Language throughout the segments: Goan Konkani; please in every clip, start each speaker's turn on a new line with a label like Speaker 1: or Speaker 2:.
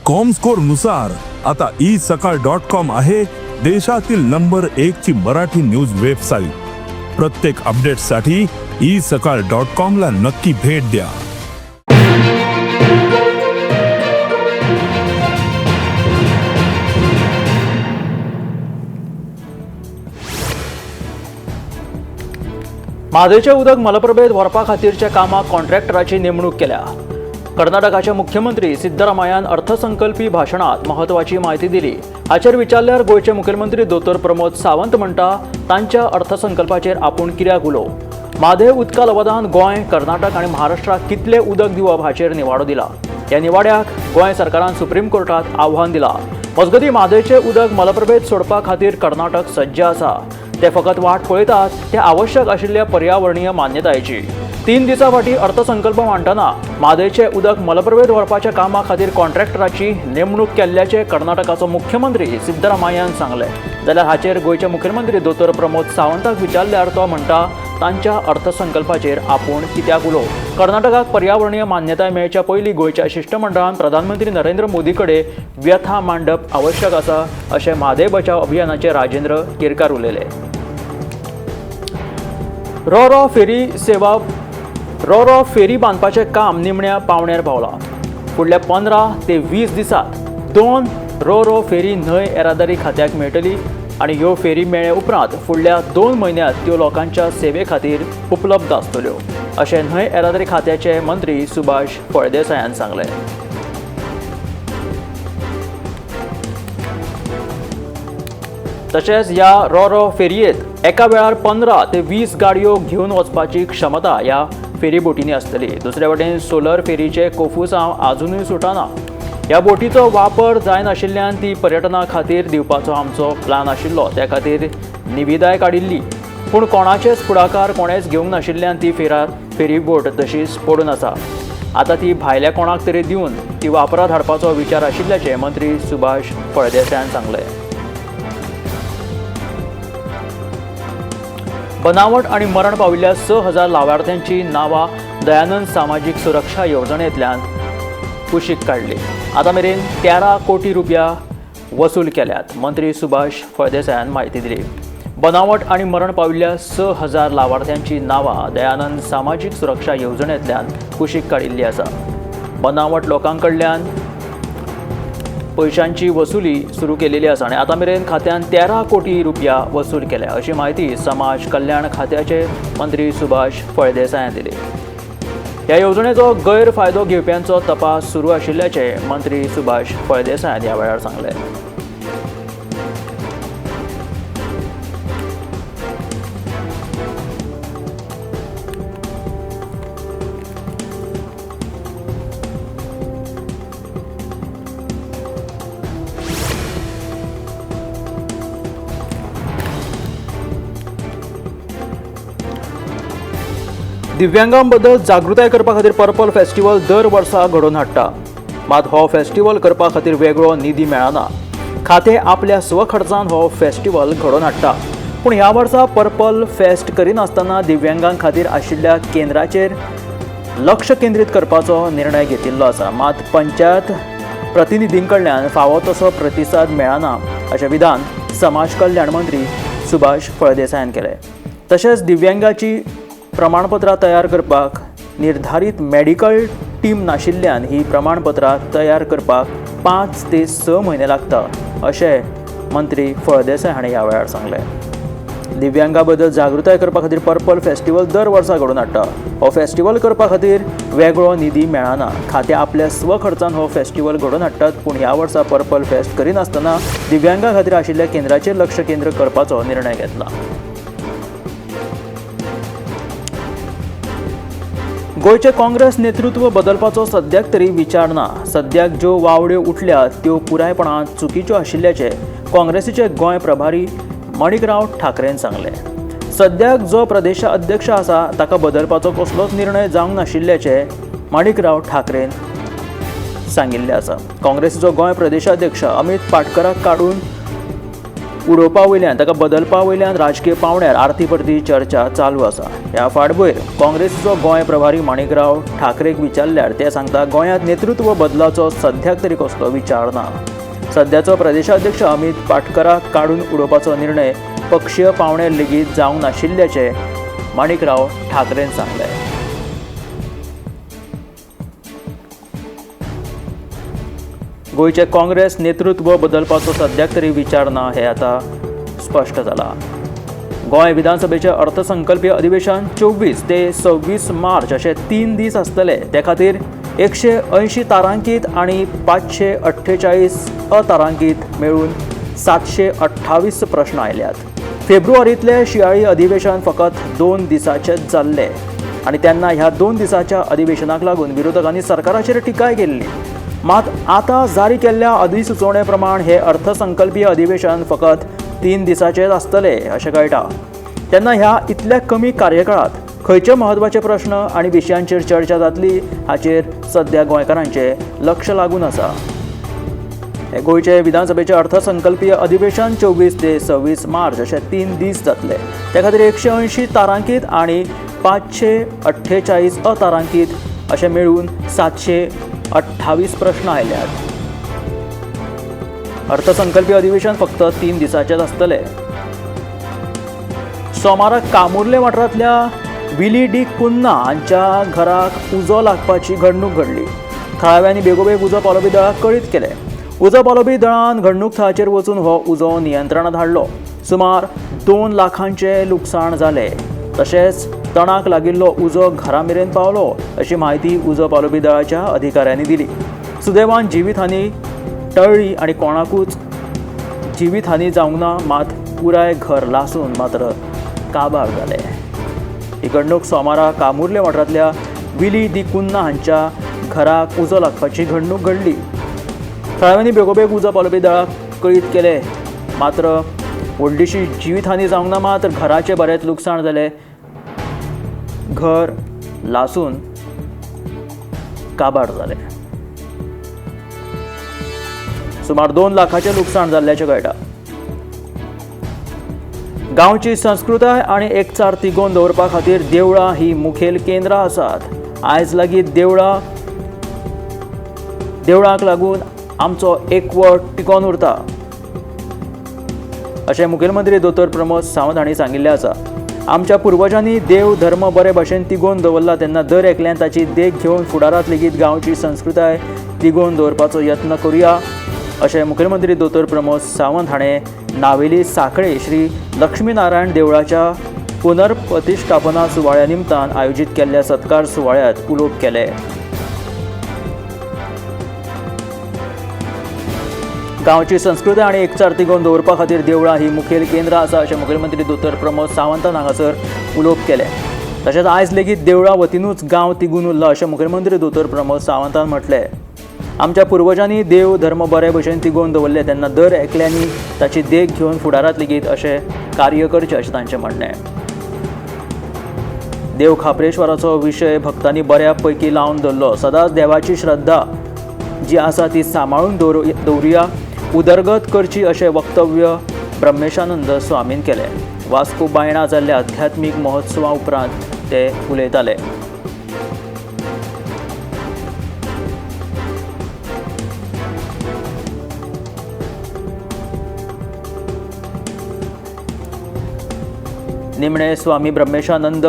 Speaker 1: कॉमस्कोर नुसार आता ई सकाळ डॉट कॉम आहे देशातील नंबर एक ची मराठी न्यूज वेबसाईट. प्रत्येक अपडेटसाठी ई सकाळ डॉट कॉम ला नक्की भेट द्या.
Speaker 2: म्हादयचें उदक मलप्रभेंत व्हरपा खातीरच्या कामाक कॉन्ट्रॅक्टराची नेमणूक केल्या. कर्नाटकाचे मुख्यमंत्री सिद्धरामय्यान अर्थसंकल्पी भाशणांत म्हत्वाची म्हायती दिली. हाचेर विचारल्यार गोंयचे मुखेलमंत्री दोतोर प्रमोद सावंत म्हणटा, तांच्या अर्थसंकल्पाचेर आपूण कित्याक उलोवं. म्हादय उदका लवादान गोंय, कर्नाटक आनी महाराष्ट्राक कितलें उदक दिवप हाचेर निवाडो दिला. ह्या निवाड्याक गोंय सरकारान सुप्रीम कोर्टांत आव्हान दिलां. मजगतीं, म्हादयचें उदक मलप्रभेंत सोडपा खातीर कर्नाटक सज्ज आसा. ते फकत वाट पळयतात ते आवश्यक आशिल्ल्या पर्यावरणीय मान्यतायेची. 3 दिसां फाटीं अर्थसंकल्प मांडटना म्हादयचें उदक मलप्रभेंत व्हरपाच्या कामा खातीर कॉन्ट्रॅक्टराची नेमणूक केल्ल्याचें कर्नाटकाचो मुख्यमंत्री सिद्धरामय्यान सांगलें. जाल्यार हाचेर गोंयचे मुखेलमंत्री दोतोर प्रमोद सावंताक विचारल्यार तो म्हणटा, तांच्या अर्थसंकल्पाचेर आपूण कित्याक उलोवं. कर्नाटकाक पर्यावरणीय मान्यताय मेळच्या पयलीं गोंयच्या शिश्टमंडळान प्रधानमंत्री नरेंद्र मोदी कडेन व्यथा मांडप आवश्यक आसा, अशें म्हादय बचाव अभियानाचे राजेंद्र केरकार उलयले. रो रो फेरी सेवा रो रो फेरी बांदपाचें काम निमण्या पावण्यार पावलां. फुडल्या 15 ते 20 दिसांत 2 रो रो फेरी न्हंय येरादारी खात्याक मेळटली आनी ह्यो फेरी मेळ्ळे उपरांत फुडल्या 2 म्हयन्यांत त्यो लोकांच्या सेवे खातीर उपलब्ध आसतल्यो, अशें न्हंय येरादारी खात्याचे मंत्री सुभाष फळदेसायान सांगलें. तशेंच ह्या रो रो फेरयेंत एका वेळार 15 ते 20 गाडयो घेवन वचपाची क्षमता ह्या फेरी बोटींनी आसतली. दुसरे वटेन सोलर फेरीचे कोफुसांव आजुनूय सुटना. ह्या बोटीचो वापर जायनाशिल्ल्यान ती पर्यटना खातीर दिवपाचो आमचो प्लान आशिल्लो. त्या खातीर निविदाय काडिल्ली, पूण कोणाचेच फुडाकार कोणेच घेवंक नाशिल्ल्यान ती फेरी बोट तशीच पडून आसा. आतां ती भायल्या कोणाक तरी दिवन ती वापरात हाडपाचो विचार आशिल्ल्याचें मंत्री सुभाष फळदेसायान सांगलें. बनावट आनी मरण पाविल्ल्या 6000 लावार्थ्यांची नांवां दयानंद सामाजीक सुरक्षा येवजणेंतल्यान कुशीक काडली. आतां मेरेन 13 कोटी रुपया वसूल केल्यात, मंत्री सुभाष फळदेसायान म्हायती दिली. बनावट आनी मरण पाविल्ल्या 6000 लावार्थ्यांची नांवां दयानंद सामाजीक सुरक्षा येवजणेंतल्यान कुशीक काडिल्ली आसा. बनावट लोकां कडल्यान पयशांची वसुली सुरू केलेली आसा आनी आतां मेरेन खात्यान 13 कोटी रुपया वसूल केल्या, अशी म्हायती समाज कल्याण खात्याचे मंत्री सुभाष फळदेसायान दिली. ह्या येवजणेचो गैरफायदो घेवप्यांचो तपास सुरू आशिल्ल्याचें मंत्री सुभाष फळदेसायान ह्या वेळार सांगलें. दिव्यांगांबद्दल जागृताय करपा खातीर पर्पल फेस्टिवल दर वर्सा घडोवन हाडटा. मात हो फेस्टिवल करपा खातीर वेगळो निधी मेळना. खातें आपल्या स्वखर्चान हो फेस्टिवल घडोवन हाडटा. पूण ह्या वर्सा पर्पल फेस्ट करिनासतना दिव्यांगां खातीर आशिल्ल्या केंद्राचेर लक्ष केंद्रीत करपाचो निर्णय घेतिल्लो आसा. मात पंचायत प्रतिनिधीं कडल्यान फावो तसो प्रतिसाद मेळना, अशें विधान समाज कल्याण मंत्री सुभाष फळदेसायान केलें. तशेंच दिव्यांगाची प्रमाणपत्रां तयार करपाक निर्धारीत मेडिकल टीम नाशिल्ल्यान ही प्रमाणपत्रां तयार करपाक 5 ते 6 म्हयने लागता, अशें मंत्री फळदेसाय हांणी ह्या वेळार सांगलें. दिव्यांगा बद्दल जागृताय करपा खातीर पर्पल फेस्टिवल दर वर्सा घडोवन हाडटा. हो फेस्टिवल करपा खातीर वेगळो निधी मेळना. खातें आपल्या स्वखर्चान हो फेस्टिवल घडोवन हाडटात. पूण ह्या वर्सा पर्पल फेस्ट करिनासतना दिव्यांगा खातीर आशिल्ल्या केंद्राचेर लक्ष केंद्र करपाचो निर्णय घेतला. गोंयचें काँग्रेस नेतृत्व बदलपाचो सद्याक तरी विचार ना. सद्याक ज्यो वावड्यो उठल्यात त्यो पुरायपणान चुकीच्यो आशिल्ल्याचें काँग्रेसीचे गोंय प्रभारी मणिकराव ठाकरेन सांगलें. सद्याक जो प्रदेशाध्यक्ष आसा ताका बदलपाचो कसलोच निर्णय जावंक नाशिल्ल्याचें माणिकराव ठाकरेन सांगिल्लें आसा. काँग्रेसीचो गोंय प्रदेशाध्यक्ष अमित पाटकराक काडून उडोवपा वयल्यान ताका बदलपा वयल्यान राजकीय पावंड्यार आरती परती चर्चा चालू आसा. ह्या फाटभूंयेर काँग्रेसीचो गोंय प्रभारी माणिकराव ठाकरेक विचारल्यार ते सांगता गोंयांत नेतृत्व बदलाचो सद्याक तरी कसलो विचार ना. सद्याचो प्रदेशाध्यक्ष अमित पाटकराक काडून उडोवपाचो निर्णय पक्षीय पावंड्यार लेगीत जावंक नाशिल्ल्याचें माणिकराव ठाकरेन सांगलें. गोंयचे काँग्रेस नेतृत्व बदलपाचो सद्याक तरी विचार ना हें आतां स्पश्ट जालां. गोंय विधानसभेचें अर्थसंकल्पीय अधिवेशन 24 ते 26 मार्च अशे 3 दीस आसतले. ते खातीर 180 तारांकीत आनी 548 अतारांकीत मेळून 728 प्रश्न आयल्यात. फेब्रुवारींतले शिंयाळी अधिवेशन फकत 2 दिसाचेंच जाल्लें आनी तेन्ना ह्या 2 दिसाच्या अधिवेशनाक लागून विरोधकांनी सरकाराचेर टिकाय केल्ली. मात आतां जारी केल्ल्या अधिसुचोवणे प्रमाण हे अर्थसंकल्पीय अधिवेशन फकत 3 दिसाचेच आसतले अशें कळटा. तेन्ना ह्या इतल्या कमी कार्यकाळांत खंयचे म्हत्वाचे प्रश्न आनी विशयांचेर चर्चा जातली हाचेर सद्या गोंयकारांचें लक्ष लागून आसा. गोंयचे विधानसभेचें अर्थसंकल्पीय अधिवेशन 24 ते 26 मार्च अशे 3 दीस जातले. ते खातीर 180 तारांकीत आनी 548 अतारांकीत अशे मेळून 728 प्रश्न आयल्यात. अर्थसंकल्पीय अधिवेशन फक्त 3 दिसाचेच आसतले. सोमाराक कामुर्ले वाठारांतल्या विली डी कुन्ना हांच्या घराक उजो लागपाची घडणूक घडली. थळाव्यांनी बेगोबेग उजो पालोवपी दळाक कळीत केलें. उजो पालोवपी दळान घडणूक थळाचेर वचून हो उजो नियंत्रणांत हाडलो. सुमार 2 लाखांचें लुकसाण जालें. तशेंच तणाक लागिल्लो उजो घरा मेरेन पावलो अशी म्हायती उजो पालोवपी दळाच्या अधिकाऱ्यांनी दिली. सुदैवान जिवीतहानी टळ्ळी आनी कोणाकूच जिवीतहानी जावंक ना, मात पुराय घर लासून मात्र काबार जालें. ही घडणूक सोमारा कामुर्ले वाठारांतल्या विली दी कुन्ना हांच्या घराक उजो लागपाची घडणूक घडली. थळाव्यांनी बेगोबेग उजो पालोवपी दळाक कळीत केलें. मात्र व्हडलीशी जिवीतहानी जावंक ना, मात्र घराचें बरेंच लुकसाण जालें. घर लासून काबार जालें. सुमार 2 लाखाचें लुकसाण जाल्ल्याचें कळटा. गांवची संस्कृताय आनी एकचार तिगोवन दवरपा खातीर देवळां ही मुखेल केंद्रां आसात. आयज लागीं देवळांक लागून आमचो एकवट टिकोवन उरता अशें मुखेलमंत्री दोतोर प्रमोद सावंत हांणी सांगिल्लें आसा. आमच्या पुर्वजांनी देव धर्म बरे भाशेन तिगोवन दवरला तेन्ना दर एकल्यान ताची देख घेवन फुडारांत लेगीत गांवची संस्कृताय तिगोवन दवरपाचो यत्न करुया अशें मुखेलमंत्री दोतोर प्रमोद सावंत हाणें नावेली सांखळे श्री लक्ष्मीनारायण देवळाच्या पुनर्प्रतिष्ठापना सुवाळ्या निमतान आयोजीत केल्ल्या सत्कार सुवाळ्यांत उलोवप केलें. गांवची संस्कृताय आनी एकचार तिगोवन दवरपा खातीर देवळां ही मुखेल केंद्रां आसा अशें मुखेलमंत्री दोतोर प्रमोद सावंतान हांगासर उलोवप केलें. तशेंच आयज लेगीत देवळां वतीनूच गांव तिगून उरला अशें मुखेलमंत्री दोतोर प्रमोद सावंतान म्हटलें. आमच्या पुर्वजांनी देव धर्म बरे भशेन तिगोवन दवरले तेन्ना दर एकल्यांनी ताची देख घेवन फुडारांत लेगीत अशें कार्य करचें अशें तांचें म्हणणें. देव खाप्रेश्वराचो विशय भक्तांनी बऱ्या पैकी लावन धरलो. सदांच देवाची श्रद्धा जी आसा ती सांबाळून दवरुया, उदरगत करची अशें वक्तव्य ब्रह्मेशानंद स्वामीन केलें. वास्को बायणा जाल्ल्या आध्यात्मीक महोत्सवा उपरांत ते उलयताले. निमणे स्वामी ब्रह्मेशानंद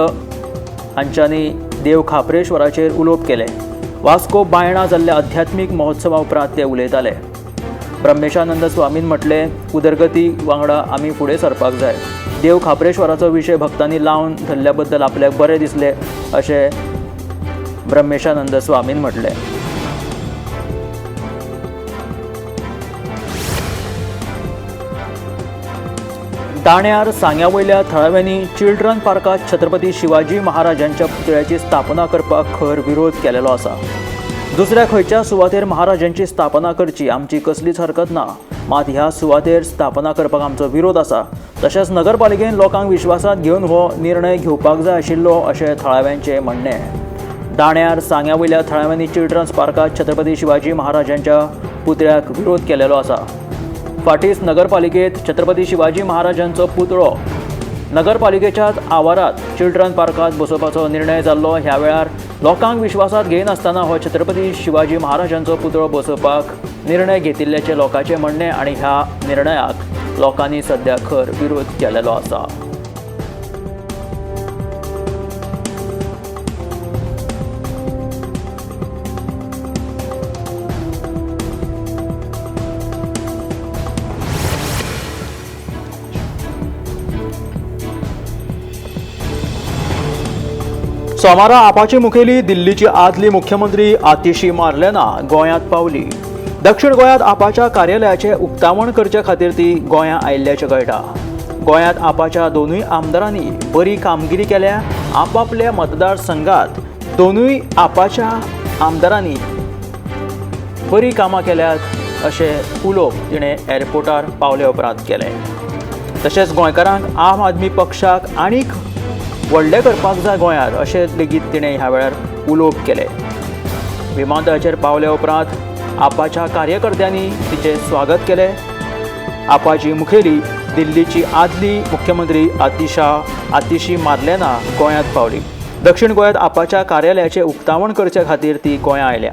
Speaker 2: हांच्यांनी देव खाप्रेश्वराचेर उलोवप केलें. वास्को बायणा जाल्ल्या आध्यात्मीक महोत्सवा उपरांत ते उलयताले. ब्रह्मेशानंद स्वामीन म्हटलें, उदरगती वांगडा आमी फुडें सरपाक जाय. देव खाप्रेश्वराचो विशय भक्तांनी लावन धरल्या बद्दल आपल्याक बरें दिसलें अशें ब्रह्मेशानंद स्वामीन म्हटलें. दाण्यार सांग्या वयल्या थळाव्यांनी चिल्ड्रन पार्कांत छत्रपती शिवाजी महाराजांच्या पुतळ्याची स्थापना करपाक खर विरोध केलेलो आसा. दुसऱ्या खंयच्या सुवातेर महाराजांची स्थापना करची आमची कसलीच हरकत ना, मात ह्या सुवातेर स्थापना करपाक आमचो विरोध आसा. तशेंच नगरपालिकेन लोकांक विश्वासांत घेवन हो निर्णय घेवपाक जाय आशिल्लो अशें थळाव्यांचें म्हणणें. दाण्यार सांग्या वयल्या थळाव्यांनी चिल्ड्रन्स पार्कांत छत्रपती शिवाजी महाराजांच्या पुतळ्याक विरोध केलेलो आसा. फाटींच नगरपालिकेत छत्रपती शिवाजी महाराजांचो पुतळो नगरपालिकेच्याच आवारात चिल्ड्रन पार्कात बसोवपाचो निर्णय जाल्लो। ह्या वेळार लोकांक विश्वासात घेयनासतना हो छत्रपती शिवाजी महाराजांचो पुतळो बसोवपाक निर्णय घेतिल्ल्याचें लोकांचें म्हणणें आनी ह्या निर्णयाक लोकांनी सध्या खर विरोध केलेलो आसा। सोमारा आपाची मुखेली दिल्लीची आदली मुख्यमंत्री आतिशी मार्लेना गोंयांत पावली। दक्षिण गोंयांत आपाच्या कार्यालयाचें उक्तावण करचे खातीर ती गोंयांत आयिल्ल्याचें कळटा। गोंयांत आपाच्या दोनूय आमदारांनी बरी कामगिरी केल्या। आपापल्या मतदारसंघात दोनूय आपाच्या आमदारांनी बरी कामां केल्यात अशें उलोवप तिणें एअरपोर्टार पावले उपरांत केलें। तशेंच गोंयकारांक आम आदमी पक्षाक आनीक व्हडलें करपाक जाय गोंयांत अशें लेगीत तिणें ह्या वेळार उलोवप केलें। विमानतळाचेर पावल्या उपरांत आपाच्या कार्यकर्त्यांनी तिचें स्वागत केलें। आपाची मुखेली दिल्लीची आदली मुख्यमंत्री आतिशी मार्लेना गोंयांत पावली। दक्षिण गोंयांत आपाच्या कार्यालयाचें उक्तावण करचे खातीर ती गोंयांत आयल्या।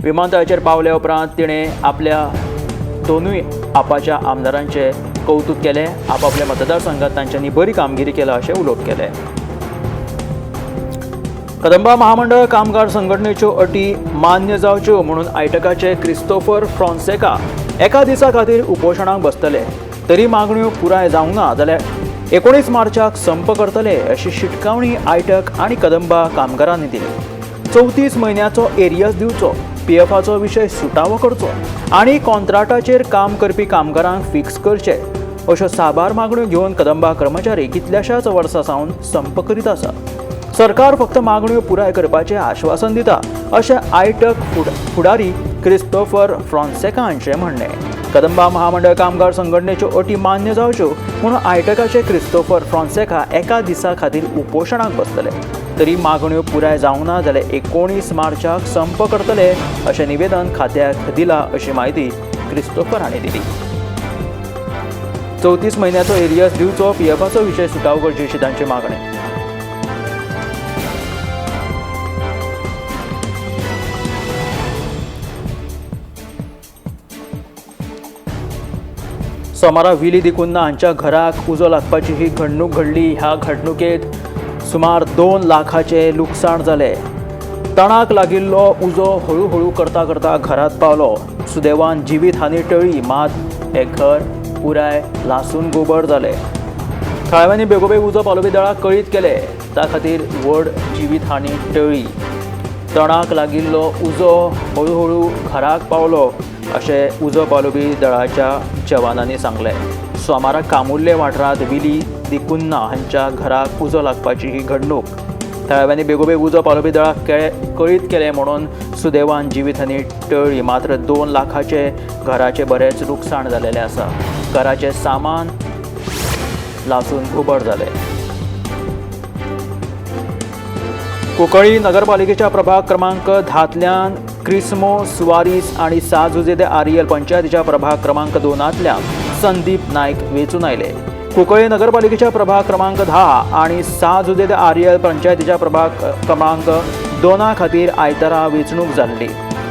Speaker 2: विमानतळाचेर पावल्या उपरांत तिणें आपल्या दोनूय आपाच्या आमदारांचें कौतुक केलें। आपापल्या मतदारसंघात तांच्यांनी बरी कामगिरी केला अशें उलोवप केलें। कदंबा महामंडळ कामगार संघटनेच्यो अटी मान्य जावच्यो म्हणून आयटकाचे क्रिस्तोफर फ्रॉन्सेका एका दिसा खातीर उपोशणाक बसतले। तरी मागण्यो पुराय जावंक ना जाल्यार 19 मार्चाक संप करतले अशी शिटकावणी आयटक आनी कदंबा कामगारांनी दिली। 34 म्हयन्याचो एरियस दिवचो, पीएफाचो विशय सुटावो करचो आनी कॉन्ट्राक्टाचेर काम करपी कामगारांक फिक्स करचे अश्यो साबार मागण्यो घेवन कदंबा कर्मचारी कितल्याशाच वर्सां सावन संप करीत आसा। सरकार फक्त मागण्यो पुराय करपाचें आश्वासन दिता अशें आयटक फुडारी क्रिस्तोफर फ्रॉन्सेका हांचें म्हणणें। कदंबा महामंडळ कामगार संघटनेच्यो अटी मान्य जावच्यो म्हणून आयटकाचे क्रिस्तोफर फ्रॉन्सेका एका दिसा खातीर उपोशणाक बसतले। तरी मागण्यो पुराय जावंक ना जाल्यार 19 मार्चाक संप करतले अशें निवेदन खात्याक दिलां अशी म्हायती क्रिस्तोफर हांणी दिली। 34 म्हयन्याचो एरियस दिवचो, पीएफाचो विशय सुटावो करची अशी तांची मागणी। सोमारा विली डिकुन्हा हांच्या घराक उजो लागपाची ही घडणूक घडली। ह्या घडणुकेत सुमार 2 लाखाचें लुकसाण जालें। तणाक लागिल्लो उजो हळूहळू करता करता घरांत पावलो। सुदैवान जिवीत हानी टळ्ळी, मात हें घर पुराय लासून गोबर जालें। थळाव्यांनी बेगोबेग उजो पालोवपी दळाक कळीत केलें, त्या खातीर व्हड जिवीत हानी टळ्ळी। तणाक लागिल्लो उजो हळूहळू घराक पावलो अशें उजो पालोवपी दळाच्या जवानांनी सांगलें। सोमारा कामुर्ले वाठारांत विली डिकुन्हा हांच्या घराक उजो लागपाची ही घडणूक। थळाव्यांनी बेगोबेग उजो पालोवपी दळाक कळीत केलें म्हणून सुदैवान जिवीत हानी टळ्ळी, मात्र 2 लाखाचे घराचें बरेंच लुकसाण जालेलें आसा। घराचें सामान लासून गोबर जालें। कुंकळी नगरपालिकेच्या प्रभाग क्रमांक 10तल्यान क्रिस्मो सुवारीस आनी साजुजे दे आरियल पंचायतीच्या प्रभाग क्रमांक 2तल्यान संदीप नायक वेंचून आयले। कुंकळी नगरपालिकेच्या प्रभाग क्रमांक 10 आनी साजुजे दे आरियल पंचायतीच्या प्रभाग क्रमांक 2 खातीर आयतारा वेंचणूक जाल्ली।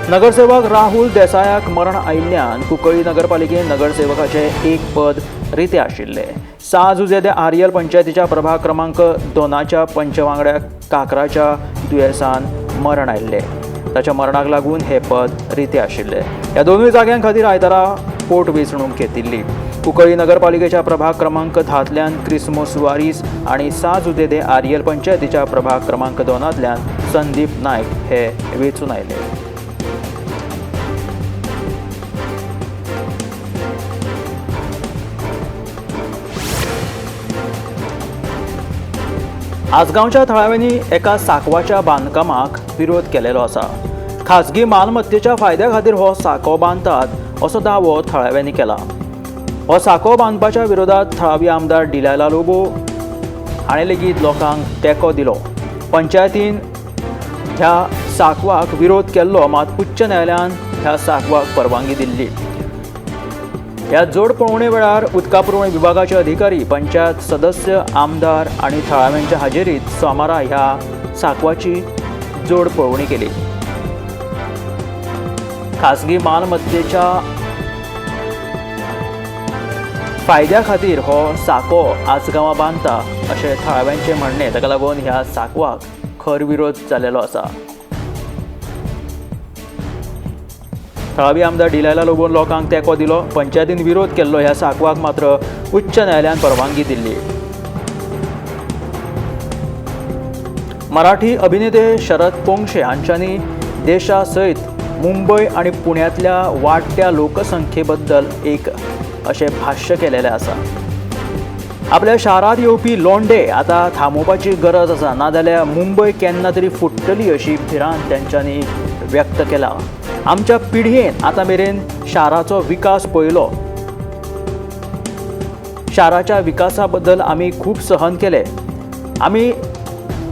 Speaker 2: नगरसेवक राहुल देसायाक मरण आयिल्ल्यान कुंकळी नगरपालिकेन नगरसेवकाचें एक पद रितें आशिल्लें। साजुजे दे आरियल पंचायतीच्या प्रभाग क्रमांक 2च्या पंचवांगड्याक काकराच्या दुयेंसान मरण आयिल्लें। ताच्या मरणाक लागून हें पद रितें आशिल्लें। ह्या दोनूय जाग्यां खातीर आयतारा पोट वेंचणूक घेतिल्ली। कुंकळी नगरपालिकेच्या प्रभाग क्रमांक 10तल्यान क्रिस्मो सुवारीस आनी साजुजे दे आरियल पंचायतीच्या प्रभाग क्रमांक 2तल्यान संदीप नायक हे वेंचून आयले। आजगांवच्या थळाव्यांनी एका साकवाच्या बांदकामाक विरोध केलेलो आसा। खाजगी मालमत्तेच्या फायद्या खातीर हो साको बांदतात असो दावो थळाव्यांनी केला। हो साको बांदपाच्या विरोधात थळावी आमदार डिलायला लोबो हाणें लेगीत लोकांक तेंको दिलो। पंचायतीन ह्या साकवाक विरोध केल्लो, मात उच्च न्यायालयान ह्या साकवाक परवानगी दिल्ली। ह्या जोड पळोवणे वेळार उदका पुरवण विभागाचे अधिकारी, पंचायत सदस्य, आमदार आनी थळाव्यांच्या हाजेरीत सोमारा ह्या सांकवाची जोड पळोवणी केली. खासगी मालमत्तेच्या फायद्या खातीर हो सांको आसगांवां बांदता अशें थळाव्यांचें म्हणणें. ताका लागून ह्या सांकवाक खर विरोध जाल्लो आसा. थळावी आमदार डिलायला लोबोन लोकांक तेंको दिलो. पंचायतीन विरोध केल्लो ह्या सांकवाक मात्र उच्च न्यायालयान परवानगी दिल्ली. मराठी अभिनेते शरद पोंक्षे हांच्यांनी देशा सयत मुंबय आनी पुण्यांतल्या वाडट्या लोकसंख्येबद्दल एक अशें भाश्य केलेलें आसा. आपल्या शारांत येवपी लोंढे आतां थांबोवपाची गरज आसा, नाजाल्यार मुंबय केन्ना तरी फुट्टली अशी भिरांत तेंच्यांनी व्यक्त केला. आमच्या पिढयेन आतां मेरेन शाराचो विकास पळयलो. शाराच्या विकासा बद्दल आमी खूब सहन केले. आमी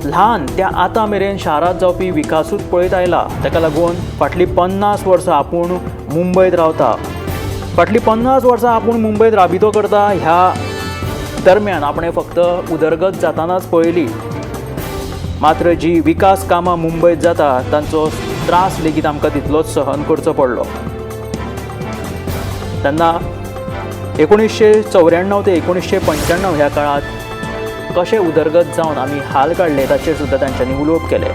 Speaker 2: ल्हान त्या आतां मेरेन शारांत जावपी विकासूच पळयत आयला. ताका लागून फाटलीं 50 वर्सां आपूण मुंबयत रावता. फाटलीं 50 वर्सां आपूण मुंबयत राबितो करता. ह्या दरम्यान आपणें फक्त उदरगत जातानाच पळयली, मात्र जी विकास कामां मुंबयत जाता तांचो त्रास लेगीत आमकां तितलोच सहन करचो पडलो. तेन्ना 1994 ते 1995 ह्या काळांत कशें उदरगत जावन आमी हाल काडले ताचेर सुद्दां तांच्यांनी उलोवप केलें.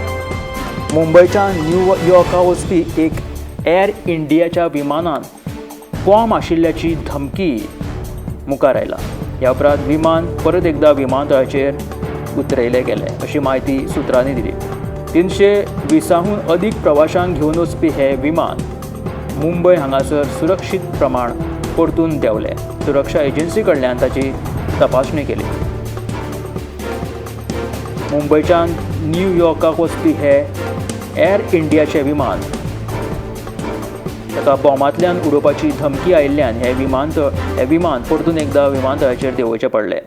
Speaker 2: मुंबयच्यान न्यूयॉर्का वचपी एक एअर इंडियाच्या विमानान बॉम्ब आशिल्ल्याची धमकी मुखार आयला. ह्या उपरांत विमान परत एकदा विमानतळाचेर उतरयलें गेलें अशी म्हायती सुत्रांनी दिली. 320हून अदीक प्रवाशांक घेवन वचपी हें विमान मुंबय हांगासर सुरक्षीत प्रमाण परतून देंवलें. सुरक्षा एजन्सी कडल्यान ताची तपासणी केली. मुंबयच्यान न्यूयॉर्काक वचपी हे एअर इंडियाचें विमान ताका बॉम्बांतल्यान उडोवपाची धमकी आयिल्ल्यान हें विमान परतून एकदा विमानतळाचेर देंवोवचें पडलें.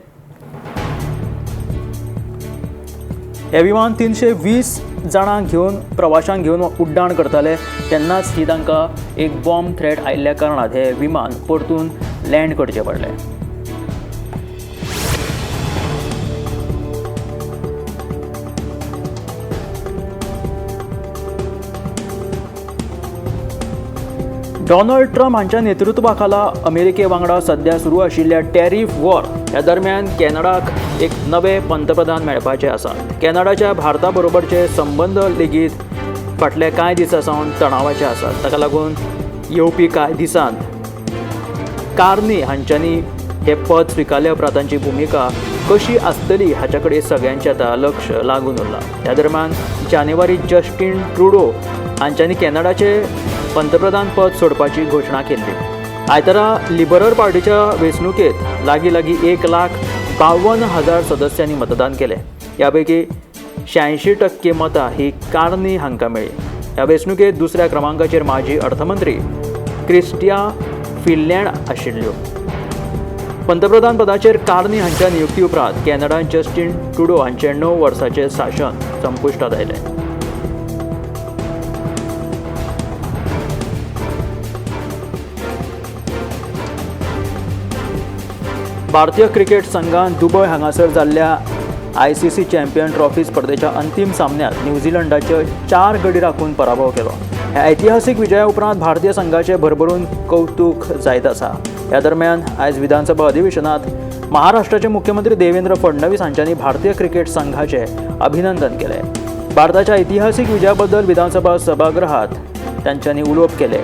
Speaker 2: हें विमान 320 जाणांक घेवन प्रवाशांक घेवन उड्डाण करताले तेन्नाच ही तांकां एक बॉम्ब थ्रेट आयिल्ल्या कारणान हें विमान परतून लँड करचें पडलें. डोनाल्ड ट्रम्प हांच्या नेतृत्वाखाला अमेरिके वांगडा सध्या सुरू आशिल्ल्या टॅरिफ वॉर ह्या दरम्यान कॅनडाक एक नवे पंतप्रधान मेळपाचे आसात. कॅनडाच्या भारता बरोबरचे संबंद लेगीत फाटल्या कांय दिसां सावन तणावाचे आसात. ताका लागून येवपी कांय दिसांत कार्नी हांच्यांनी हें पद स्विकारल्या उपरांत तांची भुमिका कशी आसतली हाच्या कडेन सगळ्यांचें आतां लक्ष लागून उरलां. ह्या दरम्यान जानेवारी जस्टीन ट्रुडो हांच्यांनी कॅनडाचे पंतप्रधान पद सोडपाची घोशणा केल्ली. आयतारा लिबरल पार्टीच्या वेंचणुकेंत लागीं लागीं 1,52,000 सदस्यांनी मतदान केलें. ह्या पैकी 86% मतां ही कार्नी हांकां मेळ्ळी. ह्या वेंचणुकेंत दुसऱ्या क्रमांकाचेर माजी अर्थमंत्री क्रिस्टिया फिनलँड आशिल्ल्यो. पंतप्रधान पदाचेर कार्नी हांच्या नियुक्ती उपरांत कॅनडान जस्टीन ट्रुडो हांचें 9 वर्सांचें शासन संपुश्टांत आयलें. भारतीय क्रिकेट संघान दुबय हांगासर जाल्ल्या ICC champion trophy स्पर्धेच्या अंतीम सामन्यांत न्यूझीलंडाचो 4 गडी राखून पराभव केलो. ह्या ऐतिहासीक विजया उपरांत भारतीय संघाचें भरभरून कौतूक जायत आसा. ह्या दरम्यान आयज विधानसभा अधिवेशनांत महाराष्ट्राचे मुख्यमंत्री देवेंद्र फडणवीस हांच्यांनी भारतीय क्रिकेट संघाचें अभिनंदन केलें. भारताच्या ऐतिहासीक विजया बद्दल विधानसभा सभागृहात तांच्यांनी उलोवप केलें.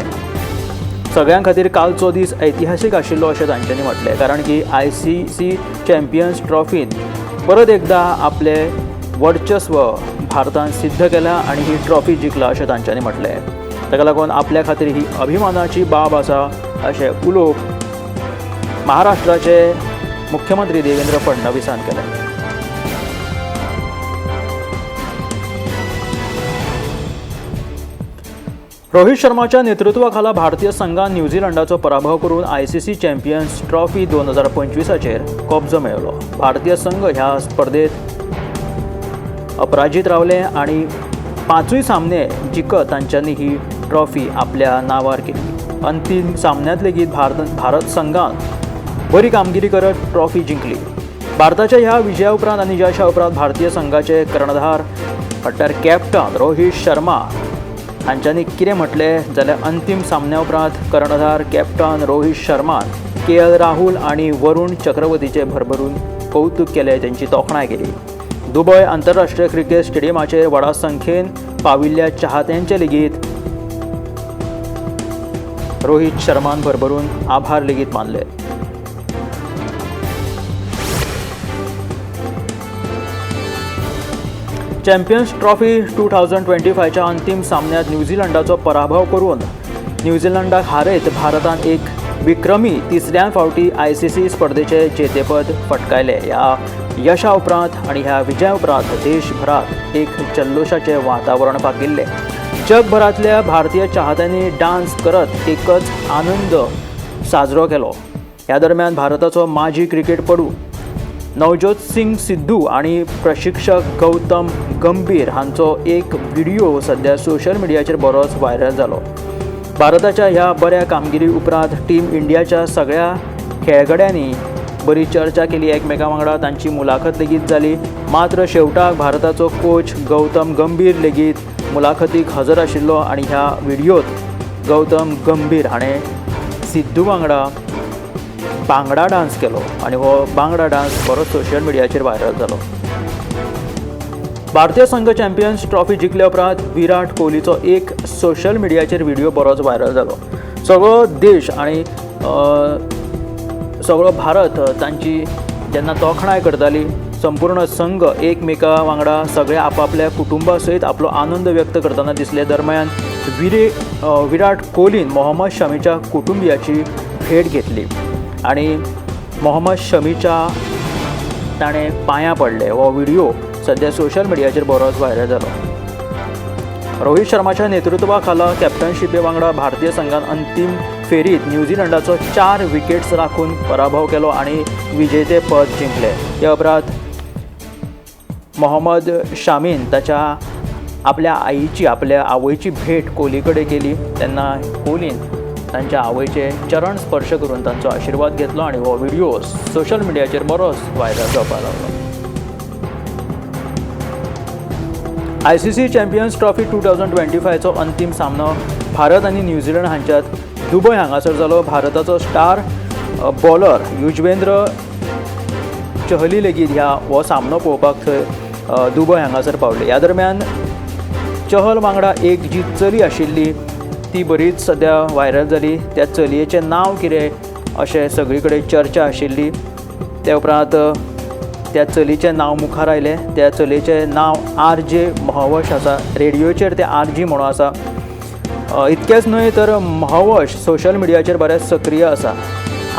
Speaker 2: सगळ्यां खातीर कालचो दीस ऐतिहासीक आशिल्लो अशें तांच्यांनी म्हटलें, कारण की ICC champions ट्रॉफींत परत एकदा आपलें वर्चस्व भारतान सिद्ध केलां आनी ही ट्रॉफी जिखला अशें तांच्यांनी म्हटलें. ताका लागून आपल्या खातीर ही अभिमानाची बाब आसा अशें उलोवप महाराष्ट्राचे मुख्यमंत्री देवेंद्र फडणवीसान केलें. रोहित शर्माच्या नेतृत्वाखाला भारतीय संघान न्यूझीलंडाचो पराभव करून ICC champions trophy 2025चेर कब्जो मेळयलो. भारतीय संघ ह्या स्पर्धेत अपराजित रावले आनी 5 सामने जिखत तांच्यांनी ही ट्रॉफी आपल्या नांवार केली. अंतीम सामन्यांत लेगीत भारत संघान बरी कामगिरी करत ट्रॉफी जिंकली. भारताच्या ह्या विजया उपरांत आनी यशा उपरांत भारतीय संघाचे कर्णधार म्हणल्यार कॅप्टन रोहित शर्मा हांच्यांनी कितें म्हटलें जाल्यार अंतीम सामन्या उपरांत कर्णधार कॅप्टन रोहित शर्मान के.एल. राहुल आनी वरुण चक्रवर्तीचे भरभरून कौतुक केलें, तांची तोखणाय केली. दुबय आंतरराष्ट्रीय क्रिकेट स्टेडियमाचेर व्हडा संख्येन पाविल्ल्या चाहत्यांचे लेगीत रोहित शर्मान भरभरून आभार लेगीत मानले. चॅम्पियन्स ट्रॉफी 2025च्या अंतीम सामन्यांत न्यूझीलंडाचो पराभव करून न्यूझीलंडाक हारयत भारतान एक विक्रमी तिसऱ्या फावटी ICC स्पर्धेचे जेतेपद फटकायले. ह्या यशा उपरांत आनी ह्या विजया उपरांत देशभरात एक जल्लोशाचें वातावरण पाकिल्लें. जगभरांतल्या भारतीय चाहत्यांनी डान्स करत एकच आनंद साजरो केलो. ह्या दरम्यान भारताचो माजी क्रिकेटपटू नवज्योत सिंग सिद्धू आनी प्रशिक्षक गौतम गंभीर हांचो एक व्हिडिओ सध्या सोशल मिडियाचेर बरोच व्हायरल जालो. भारताच्या ह्या बऱ्या कामगिरी उपरांत टीम इंडियाच्या सगळ्या खेळगड्यांनी बरी चर्चा केली एकमेकां वांगडा, तांची मुलाखत लेगीत जाली. मात्र शेवटाक भारताचो कोच गौतम गंभीर लेगीत मुलाखतीक हजर आशिल्लो आनी ह्या व्हिडियोत गौतम गंभीर हाणें सिद्धू वांगडा बांगडा डान्स केलो आनी हो बांगडा डान्स बरो सोशल मिडियाचेर व्हायरल जालो. भारतीय संघ चॅम्पियन्स ट्रॉफी जिखल्या उपरांत विराट कोहलीचो एक सोशल मिडियाचेर व्हिडिओ बरोच व्हायरल जालो. सगळो देश आनी सगळो भारत तांची जेन्ना तोखणाय करताली, संपूर्ण संघ एकमेका वांगडा सगळे आपापल्या कुटुंबा सयत आपलो आनंद व्यक्त करतना दिसले. दरम्यान विराट कोहलीन मोहम्मद शमीच्या कुटुंबियाची भेट घेतली आनी मोहम्मद शमीच्या ताणें पांयां पडले. हो व्हिडिओ सध्या सोशल मिडियाचेर बरोच व्हायरल जालो. रोहित शर्माच्या नेतृत्वा खाला कॅप्टनशिपे वांगडा भारतीय संघान अंतीम फेरीत न्यूझीलंडाचो 4 विकेट्स राखून पराभव केलो आनी विजेतेपद जिंकले. त्या उपरांत मोहम्मद शामीन ताच्या आपल्या आईची आपल्या आवयची भेट कोहली कडेन केली तेन्ना कोहलीन तांच्या आवयचे चरण स्पर्श करून तांचो आशिर्वाद घेतलो आनी हो व्हिडिओ सोशल मिडियाचेर बरोच व्हायरल जावपाक लागलो. ICC champions trophy 2025चो अंतीम सामनो भारत आनी न्यूझीलंड हांच्यात दुबय हांगासर जालो. भारताचो स्टार बॉलर युजवेंद्र चहली लेगीत ह्या हो सामनो पळोवपाक थंय दुबय हांगासर पावले. ह्या दरम्यान चहल वांगडा एक जी चली आशिल्ली ती बरीच सद्या व्हायरल जाली. त्या चलयेचें नांव कितें अशें सगळी कडेन चर्चा आशिल्ली. त्या उपरांत त्या चलयेचें नांव मुखार आयलें. त्या चलयेचें नांव RJ Mahvash आसा. रेडियोचेर तें RJ म्हणून आसा. इतकेंच न्हय तर महवश सोशल मिडियाचेर बरेंच सक्रीय आसा.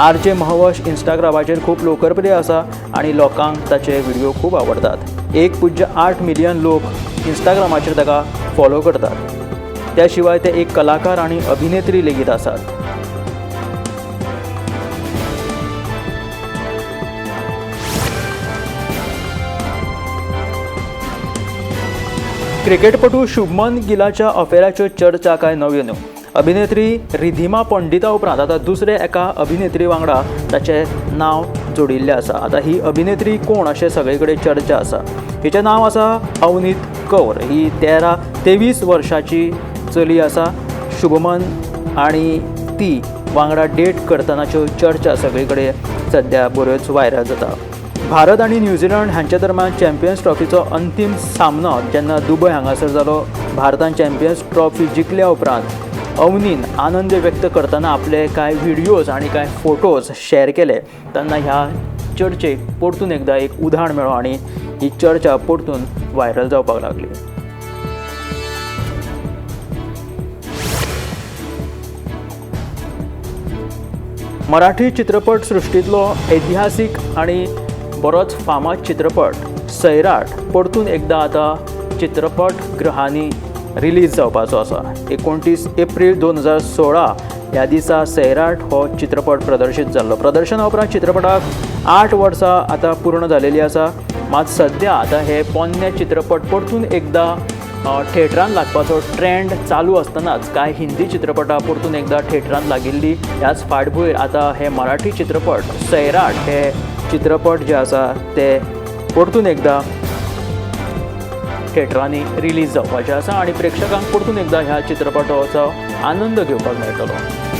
Speaker 2: RJ Mahvash इंस्टाग्रामाचेर खूब लोकप्रिय आसा आनी लोकांक ताचे व्हिडिओ खूब आवडटात. 1.8 मिलियन लोक इंस्टाग्रामाचेर ताका फॉलो करतात. त्या शिवाय ते एक कलाकार आनी अभिनेत्री लेगीत आसात. क्रिकेटपटू शुभमन गिलाच्या अफेराच्यो चर्चा काय नव्यो न्हय. अभिनेत्री रिधिमा पंडिता उपरांत आतां दुसरे एका अभिनेत्री वांगडा ताचें नांव जोडिल्लें आसा. आतां ही अभिनेत्री कोण अशें सगळे कडेन चर्चा आसा. हिचें नांव आसा अवनीत कौर. ही 23 वर्सांची चली आसा. शुभमन आनी ती वांगडा डेट करतनाच्यो चर्चा सगळे कडेन सद्या बऱ्योच व्हायरल जाता. भारत आनी न्यूझीलंड हांच्या दरम्यान चॅम्पियन्स ट्रॉफीचो अंतीम सामनो जेन्ना दुबय हांगासर जालो, भारतान चॅम्पियन्स ट्रॉफी जिखल्या उपरांत अवनीन आनंद व्यक्त करतना आपले कांय व्हिडियोज आनी कांय फोटोज शेअर केले तेन्ना ह्या चर्चेक परतून एकदां एक उधाण मेळ्ळो आनी ही चर्चा परतून व्हायरल जावपाक लागली. मराठी चित्रपट सृश्टींतलो ऐतिहासीक आनी बरोच फामाद चित्रपट सैराट परतून एकदां आतां चित्रपटगृहांनी रिलीज जावपाचो आसा. 29 एप्रील 2016 ह्या दिसा सैराट हो चित्रपट प्रदर्शीत जाल्लो. प्रदर्शना उपरांत चित्रपटाक 8 वर्सां आतां पूर्ण जालेली आसा. मात सद्या आतां हे पोन्ने चित्रपट परतून एकदां थेटरान लागपाचो ट्रेंड चालू आसतनाच कांय हिंदी चित्रपटां परतून एकदां थेटरान लागिल्ली. ह्याच फाटभूंयेर आतां हे मराठी चित्रपट सैराट हे चित्रपट जे आसा ते परतून एकदां थेटरांनी रिलीज जावपाचे आसा आनी प्रेक्षकांक परतून एकदां ह्या चित्रपटाचो आनंद घेवपाक मेळटलो.